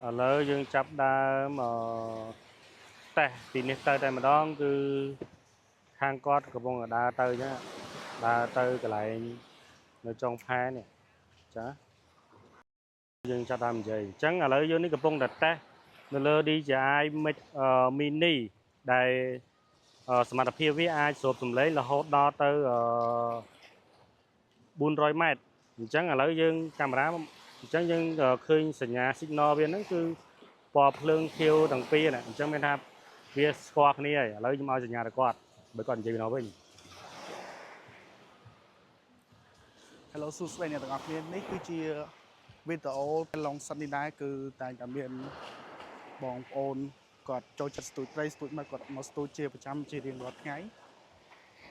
ឥឡូវយើងចាប់ដើមអឺតេស្តពីនេះទៅតែម្ដងគឺខាងគាត់កំពុងតែដើរទៅអញ្ចឹងដើរទៅកន្លែងនៅចុងផែនេះចាយើងចាប់ដើមនិយាយអញ្ចឹងឥឡូវយើងនេះកំពុងតែតេស្តនៅលើ DJI Mic Mini ដែលសមត្ថភាពវាអាចស្រូបសំឡេងរហូតដល់ទៅ400ម៉ែត្រអញ្ចឹងឥឡូវយើងកាមេរ៉ាអញ្ចឹងយើងឃើញសញ្ញា signal វាហ្នឹងគឺពណ៌ភ្លើងខៀវទាំងពីរណាអញ្ចឹងមានថាវាស្គាល់គ្នាហើយឥឡូវខ្ញុំឲ្យសញ្ញាទៅគាត់បើគាត់និយាយពីនោះវិញ Hello សួស្តីអ្នកទាំងអស់គ្នានេះគឺជាវីដេអូឡុងសិននេះដែរគឺតែងតែមានបងប្អូនគាត់ចូលចិត្តស្ទូចត្រីស្ទូចមកគាត់មកស្ទូចជាប្រចាំជារៀងរាល់ថ្ងៃ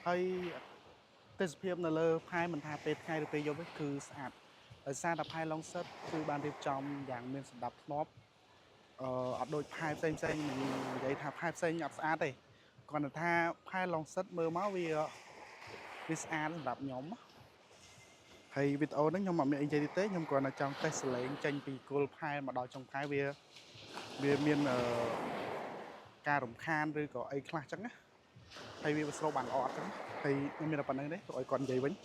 ហើយទេសភាពនៅលើផែមិនថាពេលថ្ងៃឬពេលយប់ទេគឺស្អាតដោយសារតែផែឡុងសិតគឺបានរៀបចំយ៉ាងមានសណ្ដាប់ធ្នាប់អត់ដូចផែផ្សេងផ្សេងមិននិយាយថាផែផ្សេងអត់ស្អាតទេគ្រាន់តែថាផែឡុងសិតមើលមកវាវាស្អាតសម្រាប់ខ្ញុំណា ហើយវីដេអូហ្នឹងខ្ញុំអត់មានអីនិយាយទៀតទេខ្ញុំគ្រាន់តែចង់តេស្តសំឡេងចេញពីគល់ផែមកដល់ចុងផែវាវាមានអឺការរំខានឬក៏អីខ្លះចឹងណាហើយវាស្រូបបានល្អអត់ចឹងហើយខ្ញុំមានតែប៉ុណ្្នឹងទេឲ្យគាត់និយាយវិញ ឥ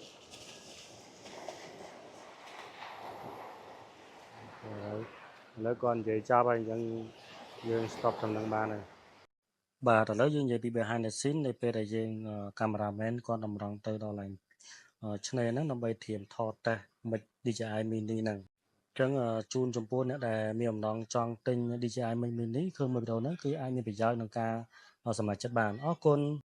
ឡូវឥឡូវគាត់និយាយចប់ហើយអញ្ចឹងយើង stop ចំណឹងបានហើយបាទឥឡូវយើងនិយាយពី behind the scene នៅពេលដែលយើង cameraman គាត់តម្រង់ទៅដល់កន្លែងឆ្នេរហ្នឹងដើម្បីត្រៀមថតតេស្ត Mic DJI Mini ហ្នឹងអញ្ចឹងជូនចំពោះអ្នកដែលមានបំណងចង់ទិញ DJI Mic Mini ឃើញមើលវីដេអូហ្នឹងគឺអាចមានប្រយោជន៍ក្នុងការសម្រេចចិត្តបានអរគុណ។